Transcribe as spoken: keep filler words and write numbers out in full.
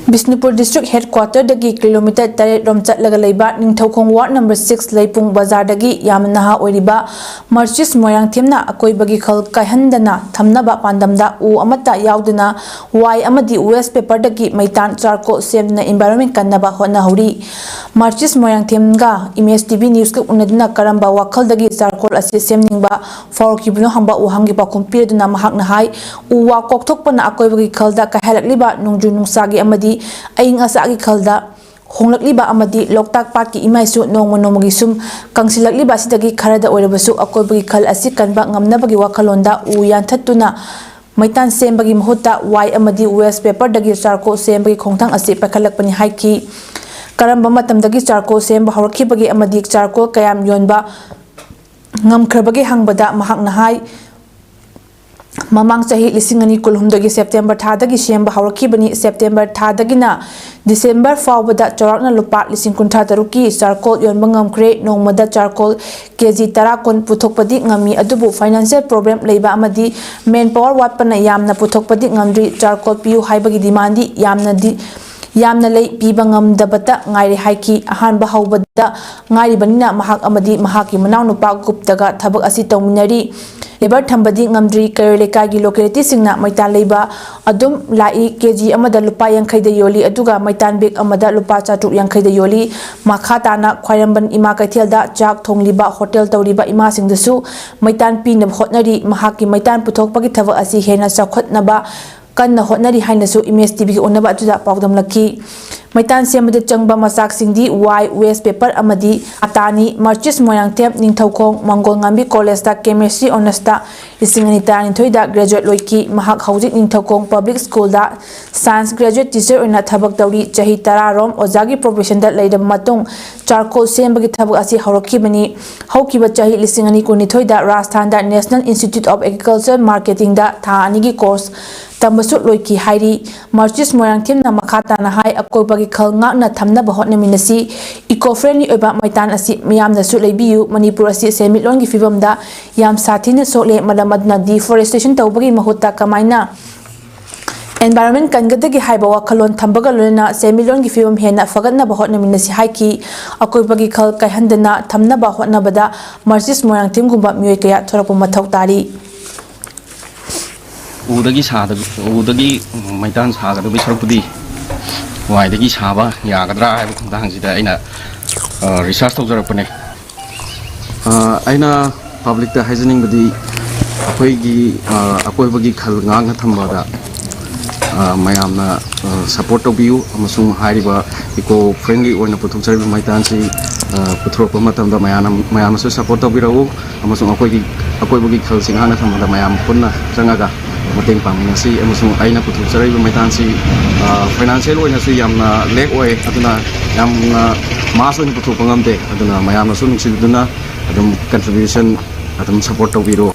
Bishnupur district ꯍꯦꯗꯀ꯭ꯋꯥꯇꯔꯗꯒꯤ kilometre ꯇꯔꯦꯠ ꯔꯣꯝ ꯆꯠꯂꯒ ꯂꯩꯕ ꯅꯤꯡꯊꯧꯈꯣꯡ ꯋꯥꯔꯗ ꯅꯝꯕꯔ ꯁꯤꯛꯁ ꯂꯩꯄꯨꯡ ꯕꯖꯥꯔꯗꯒꯤ ꯌꯥꯝꯅ ꯅꯍꯥ ꯑꯣꯏꯔꯤꯕ ꯃꯥꯔꯆꯤꯁ ꯃꯣꯏꯔꯥꯡꯊꯦꯝꯅ ꯑꯀꯣꯏꯕꯒꯤ ꯈꯜ ꯀꯥꯏꯍꯟꯗꯅ ꯊꯝꯅꯕ ꯄꯥꯟꯗꯝꯗ ꯎ ꯑꯃꯠꯇ ꯌꯥꯎꯗꯅ ꯋꯥꯏ ꯑꯃꯗꯤ ꯋꯦꯁ ꯄꯦꯄꯔꯗꯒꯤ ꯃꯩꯇꯥꯟ ꯆꯥꯔꯀꯣꯜ ꯁꯦꯝꯗꯨꯅ ꯏꯟꯚꯥꯏꯔꯣꯟꯃꯦꯟ ꯀꯟꯅꯕ ꯍꯣꯠꯅꯍꯧꯔꯤ꯫ ꯃꯥꯔꯆꯤꯁ ꯃꯣꯏꯔꯥꯡꯊꯦꯝꯒ ꯏꯃꯦꯖ ꯇꯤ ꯚꯤ ꯅ꯭ꯌꯨꯁꯀ ꯎꯅꯗꯨꯅ ꯀꯔꯝꯕ ꯋꯥꯈꯜꯗꯒꯤ ꯆꯥꯔꯀꯣꯜ ꯑꯁꯤ ꯁꯦꯝꯅꯤꯡꯕ ꯐꯥꯎꯔꯛꯈꯤꯕꯅꯣ ꯍꯪꯕ ꯋꯥꯍꯪꯒꯤ ꯄꯥꯎꯈꯨꯝ ꯄꯤꯔꯗꯨꯅ ꯃꯍꯥꯛꯅ ꯍꯥꯏ, ꯎ ꯋꯥ ꯀꯣꯛꯊꯣꯛꯄꯅ ꯑꯀꯣꯏꯕꯒꯤ ꯈꯜꯗ ꯀꯥꯏꯍꯜꯂꯛꯂꯤꯕ ꯅꯣꯡꯖꯨ ꯅꯨꯡꯁꯥꯒꯤ ꯑꯃꯗꯤ ꯑꯏꯪ ꯑꯁꯥꯒꯤ ꯈꯜꯗ ꯍꯣꯡꯂꯛꯂꯤꯕ ꯑꯃꯗꯤ ꯂꯣꯛꯇꯥꯛ ꯄꯥꯠꯀꯤ ꯏꯃꯥꯏꯁꯨ ꯅꯣꯡꯃ ꯅꯣꯡꯃꯒꯤ ꯁꯨꯝ ꯀꯪꯁꯤꯜꯂꯛꯂꯤꯕ ꯑꯁꯤꯗꯒꯤ ꯈꯔꯗ ꯑꯣꯏꯔꯕꯁꯨ ꯑꯀꯣꯏꯕꯒꯤ ꯈꯜ ꯑꯁꯤ ꯀꯟꯕ ꯉꯝꯅꯕꯒꯤ ꯋꯥꯈꯜꯂꯣꯟꯗ ꯎ ꯌꯥꯟꯊꯠꯇꯨꯅ ꯃꯩꯇꯥꯟ ꯁꯦꯝꯕꯒꯤ ꯃꯍꯨꯠꯇ ꯋꯥꯏ ꯑꯃꯗꯤ ꯋꯦꯁ ꯄꯦꯄꯔꯗꯒꯤ ꯆꯥꯔꯀꯣꯜ ꯁꯦꯝꯕꯒꯤ ꯈꯣꯡꯊꯥꯡ ꯑꯁꯤ ꯄꯥꯏꯈꯠꯂꯛꯄꯅꯤ ꯍꯥꯏꯈꯤ꯫ ꯀꯔꯝꯕ ꯃꯇꯝꯗꯒꯤ ꯆꯥꯔꯀꯣꯜ ꯁꯦꯝꯕ ꯍꯧꯔꯛꯈꯤꯕꯒꯦ ꯑꯃꯗꯤ ꯆꯥꯔꯀꯣꯜ ꯀꯌꯥꯝ ꯌꯣꯟꯕ ꯉꯝꯈ꯭ꯔꯕꯒꯦ ꯍꯪꯕꯗ ꯃꯍꯥꯛꯅ ꯍꯥꯏ, ꯃꯃꯥꯡ ꯆꯍꯤ ꯂꯤꯁꯤꯡ ꯑꯅꯤ ꯀꯨꯟꯍꯨꯝꯗꯣꯏꯒꯤ ꯁꯦꯞꯇꯦꯝꯕꯔ ꯊꯥꯗꯒꯤ ꯁꯦꯝꯕ ꯍꯧꯔꯛꯈꯤꯕꯅꯤ꯫ ꯁꯦꯞꯇꯦꯝꯕꯔ ꯊꯥꯗꯒꯤꯅ ꯗꯤꯁꯦꯝꯕꯔ ꯐꯥꯎꯕꯗ ꯆꯥꯎꯔꯥꯛꯅ ꯂꯨꯄꯥ ꯂꯤꯁꯤꯡ ꯀꯨꯟꯊ꯭ꯔꯥ ꯇꯔꯨꯛꯀꯤ ꯆꯥꯔꯀꯣꯜ ꯌꯣꯟꯕ ꯉꯝꯈ꯭ꯔꯦ꯫ ꯅꯣꯡꯃꯗ ꯆꯥꯔꯀꯣꯜ ꯀꯦ ꯖꯤ ꯇꯔꯥ ꯀꯨꯟ ꯄꯨꯊꯣꯛꯄꯗꯤ ꯉꯝꯃꯤ, ꯑꯗꯨꯕꯨ ꯐꯥꯏꯅꯥꯟꯁꯤꯌꯦꯜ ꯄ꯭ꯔꯣꯕ꯭ꯂꯦꯝ ꯂꯩꯕ ꯑꯃꯗꯤ ꯃꯦꯟ ꯄꯥꯋꯔ ꯋꯥꯠꯄꯅ ꯌꯥꯝꯅ ꯄꯨꯊꯣꯛꯄꯗꯤ ꯉꯝꯗ꯭ꯔꯤ꯫ ꯆꯥꯔꯀꯣꯜ ꯄꯤꯌꯨ ꯍꯥꯏꯕꯒꯤ ꯗꯤꯃꯥꯟꯗꯤ ꯌꯥꯝꯅꯗꯤ ꯌꯥꯝꯅ ꯂꯩ, ꯄꯤꯕ ꯉꯝꯗꯕꯇ ꯉꯥꯏꯔꯦ ꯍꯥꯏꯈꯤ꯫ ꯑꯍꯥꯟꯕ ꯍꯧꯕꯗ ꯉꯥꯏꯔꯤꯕꯅꯤꯅ ꯃꯍꯥꯛ ꯑꯃꯗꯤ ꯃꯍꯥꯛꯀꯤ ꯃꯅꯥꯎꯅꯨꯄꯥ ꯒꯨꯞꯇꯒ ꯊꯕꯛ ꯑꯁꯤ ꯇꯧꯃꯤꯟꯅꯔꯤ꯫ ꯂꯦꯕꯔ ꯊꯝꯕꯗꯤ ꯉꯝꯗ꯭ꯔꯤ꯫ ꯀꯩꯔꯣꯏ ꯂꯩꯀꯥꯏꯒꯤ ꯂꯣꯀꯦꯂꯤꯇꯤꯁꯤꯡꯅ ꯃꯩꯇꯥꯟ ꯂꯩꯕ ꯑꯗꯨꯝ ꯂꯥꯛꯏ꯫ ꯀꯦ ꯖꯤ ꯑꯃꯗ ꯂꯨꯄꯥ ꯌꯥꯡꯈꯩꯗ ꯌꯣꯜꯂꯤ, ꯑꯗꯨꯒ ꯃꯩꯇꯥꯟ ꯕꯦꯒ ꯑꯃꯗ ꯂꯨꯄꯥ ꯆꯥꯇ꯭ꯔꯨꯛ ꯌꯥꯡꯈꯩꯗ ꯌꯣꯜꯂꯤ꯫ ꯃꯈꯥ ꯇꯥꯅ ꯈ꯭ꯋꯥꯏꯔꯝꯕꯟ ꯏꯃꯥ ꯀꯩꯊꯦꯜꯗ ꯆꯥꯛ ꯊꯣꯡꯂꯤꯕ ꯍꯣꯇꯦꯜ ꯇꯧꯔꯤꯕ ꯏꯃꯥꯁꯤꯡꯗꯁꯨ ꯃꯩꯇꯥꯟ ꯄꯤꯅꯕ ꯍꯣꯠꯅꯔꯤ꯫ ꯃꯍꯥꯛꯀꯤ ꯃꯩꯇꯥꯟ ꯄꯨꯊꯣꯛꯄꯒꯤ ꯊꯕꯛ ꯑꯁꯤ ꯍꯦꯟꯅ ꯆꯥꯎꯈꯠꯅꯕ ꯀꯟꯅ ꯍꯣꯠꯅꯔꯤ ꯍꯥꯏꯅꯁꯨ ꯏꯃꯦꯖ ꯇꯤ ꯚꯤꯒ ꯎꯅꯕ ꯑꯗꯨꯗ ꯄꯥꯎꯗꯝꯂꯛꯈꯤ꯫ ꯃꯩꯇꯥꯟ ꯁꯦꯝꯕꯗ ꯆꯪꯕ ꯃꯆꯥꯛꯁꯤꯡꯗꯤ ꯋꯥꯏ, ꯋꯦꯁ ꯄꯦꯄꯔ ꯑꯃꯗꯤ ꯑꯇꯥꯅꯤ꯫ ꯃꯥꯔꯆꯤꯁ ꯃꯣꯏꯔꯥꯡꯊꯦꯝ ꯅꯤꯡꯊꯧꯈꯣꯡ ꯃꯪꯒꯣꯜꯉꯥꯟꯕꯤ ꯀꯣꯂꯦꯖꯇ ꯀꯦꯃꯦꯁꯇ꯭ꯔꯤ ꯑꯣꯅꯔꯁꯇ ꯂꯤꯁꯤꯡ ꯑꯅꯤ ꯇꯔꯥꯅꯤꯊꯣꯏꯗ ꯒ꯭ꯔꯦꯖꯨꯑꯦꯠ ꯂꯣꯏꯈꯤ꯫ ꯃꯍꯥꯛ ꯍꯧꯖꯤꯛ ꯅꯤꯡꯊꯧꯈꯣꯡ ꯄꯕ꯭ꯂꯤꯛ ꯁ꯭ꯀꯨꯜꯗ ꯁꯥꯏꯟꯁ ꯒ꯭ꯔꯦꯖꯨꯑꯦꯠ ꯇꯤꯆꯔ ꯑꯣꯏꯅ ꯊꯕꯛ ꯇꯧꯔꯤ꯫ ꯆꯍꯤ ꯇꯔꯥꯔꯣꯝ ꯑꯣꯖꯥꯒꯤ ꯄ꯭ꯔꯣꯐꯦꯁꯟꯗ ꯂꯩꯔꯕ ꯃꯇꯨꯡ ꯆꯥꯔꯀꯣꯜ ꯁꯦꯝꯕꯒꯤ ꯊꯕꯛ ꯑꯁꯤ ꯍꯧꯔꯛꯈꯤꯕꯅꯤ꯫ ꯍꯧꯈꯤꯕ ꯆꯍꯤ ꯂꯤꯁꯤꯡ ꯑꯅꯤ ꯀꯨꯟꯅꯤꯊꯣꯏꯗ ꯔꯥꯖꯁꯊꯥꯟꯗ National Institute of Agriculture Marketingꯗ ꯊꯥ ꯑꯅꯤꯒꯤ ꯀꯣꯔꯁ ꯇꯝꯕꯁꯨ ꯂꯣꯏꯈꯤ ꯍꯥꯏꯔꯤ꯫ ꯃꯥꯔꯆꯤꯁ ꯃꯣꯏꯔꯥꯡꯊꯦꯝꯅ ꯃꯈꯥ ꯇꯥꯅ ꯍꯥꯏ, ꯑꯀꯣꯏꯕꯒꯤ ꯈꯜ ꯉꯥꯛꯅ ꯊꯝꯅꯕ ꯍꯣꯠꯅꯃꯤꯟꯅꯁꯤ꯫ Eco friendly ꯑꯣꯏꯕ ꯃꯩꯇꯥꯟ ꯑꯁꯤ ꯃꯤꯌꯥꯝꯅꯁꯨ ꯂꯩꯕꯤꯌꯨ꯫ ꯃꯅꯤꯄꯨꯔ ꯑꯁꯤ ꯁꯦꯟꯃꯤꯠꯂꯣꯟꯒꯤ ꯐꯤꯕꯝꯗ ꯌꯥꯝ ꯁꯥꯊꯤꯅ ꯁꯣꯛꯂꯦ, ꯃꯔꯝ ꯑꯗꯨꯅ deforestation ꯇꯧꯕꯒꯤ ꯃꯍꯨꯠꯇ ꯀꯃꯥꯏꯅ Environment ꯀꯟꯒꯗꯒꯦ ꯍꯥꯏꯕ ꯋꯥꯈꯜꯂꯣꯟ ꯊꯝꯕꯒ ꯂꯣꯏꯅꯅ ꯁꯦꯟꯃꯤꯠꯂꯣꯟꯒꯤ ꯐꯤꯕꯝ ꯍꯦꯟꯅ ꯐꯒꯠꯅꯕ ꯍꯣꯠꯅꯃꯤꯟꯅꯁꯤ ꯍꯥꯏꯈꯤ꯫ ꯑꯀꯣꯏꯕꯒꯤ ꯈꯜ ꯀꯥꯏꯍꯟꯗꯅ ꯊꯝꯅꯕ ꯍꯣꯠꯅꯕꯗ ꯃꯥꯔꯁꯤꯁ ꯃꯣꯏꯔꯥꯡꯊꯦꯝꯒꯨꯝꯕ ꯃꯤꯑꯣꯏ ꯀꯌꯥ ꯊꯣꯔꯛꯄ ꯃꯊꯧ ꯇꯥꯔꯤ꯫ ꯎꯗꯒꯤ ꯁꯥꯗꯕ, ꯎꯗꯒꯤ ꯃꯩꯇꯥꯟ ꯁꯥꯒꯗꯕꯒꯤ ꯁꯔꯨꯛꯄꯨꯗꯤ ꯋꯥꯏꯗꯒꯤ ꯁꯥꯕ ꯌꯥꯒꯗ꯭ꯔꯥ ꯍꯥꯏꯕ ꯈꯣꯡꯊꯥꯡꯁꯤꯗ ꯑꯩꯅ, ꯑ, ꯔꯤꯁꯥꯔꯁ ꯇꯧꯖꯔꯛꯄꯅꯦ꯫ ꯑ, ꯑꯩꯅ ꯄꯕ꯭ꯂꯤꯛꯇ ꯍꯥꯏꯖꯅꯤꯡꯕꯗꯤ, ꯑꯩꯈꯣꯏꯒꯤ, ꯑ, ꯑꯀꯣꯏꯕꯒꯤ ꯈꯜ ꯉꯥꯛꯅ ꯊꯝꯕꯗ, ꯑ, ꯃꯌꯥꯝꯅ, ꯑ, ꯁꯄꯣꯔꯠ ꯇꯧꯕꯤꯌꯨ, ꯑꯃꯁꯨꯡ ꯍꯥꯏꯔꯤꯕ ꯏꯀꯣ ꯐ꯭ꯔꯦꯟꯂꯤ ꯑꯣꯏꯅ ꯄꯨꯊꯣꯛꯆꯔꯤꯕ ꯃꯩꯇꯥꯟꯁꯤ, ꯑ, ꯄꯨꯊꯣꯔꯛꯄ ꯃꯇꯝꯗ ꯃꯌꯥꯝꯅ, ꯃꯌꯥꯝꯅꯁꯨ ꯁꯄꯣꯔꯠ ꯇꯧꯕꯤꯔꯛꯎ, ꯑꯃꯁꯨꯡ ꯑꯩꯈꯣꯏꯒꯤ ꯑꯀꯣꯏꯕꯒꯤ ꯈꯜꯁꯤ ꯉꯥꯛꯅ ꯊꯝꯕꯗ ꯃꯌꯥꯝ ꯄꯨꯟꯅ ꯆꯪꯉꯒ ꯃꯇꯦꯡ ꯄꯥꯡꯃꯤꯟꯅꯁꯤ꯫ ꯑꯃꯁꯨꯡ ꯑꯩꯅ ꯄꯨꯊꯣꯛꯆꯔꯛꯏꯕ ꯃꯩꯇꯥꯟꯁꯤ, ꯑ, ꯐꯥꯏꯅꯥꯟꯁꯤꯌꯦꯜ ꯑꯣꯏꯅꯁꯨ ꯌꯥꯝꯅ ꯂꯦꯛ ꯑꯣꯏ, ꯑꯗꯨꯅ ꯌꯥꯝꯅ ꯃꯥꯁ ꯑꯣꯏꯅ ꯄꯨꯊꯣꯛꯄ ꯉꯝꯗꯦ꯫ ꯑꯗꯨꯅ ꯃꯌꯥꯝꯅꯁꯨ ꯅꯨꯡꯁꯤꯕꯤꯗꯨꯅ ꯑꯗꯨꯝ ꯀꯟꯇ꯭ꯔꯤꯕ꯭ꯌꯨꯁꯟ ꯑꯗꯨꯝ ꯁꯄꯣꯔꯠ ꯇꯧꯕꯤꯔꯣ꯫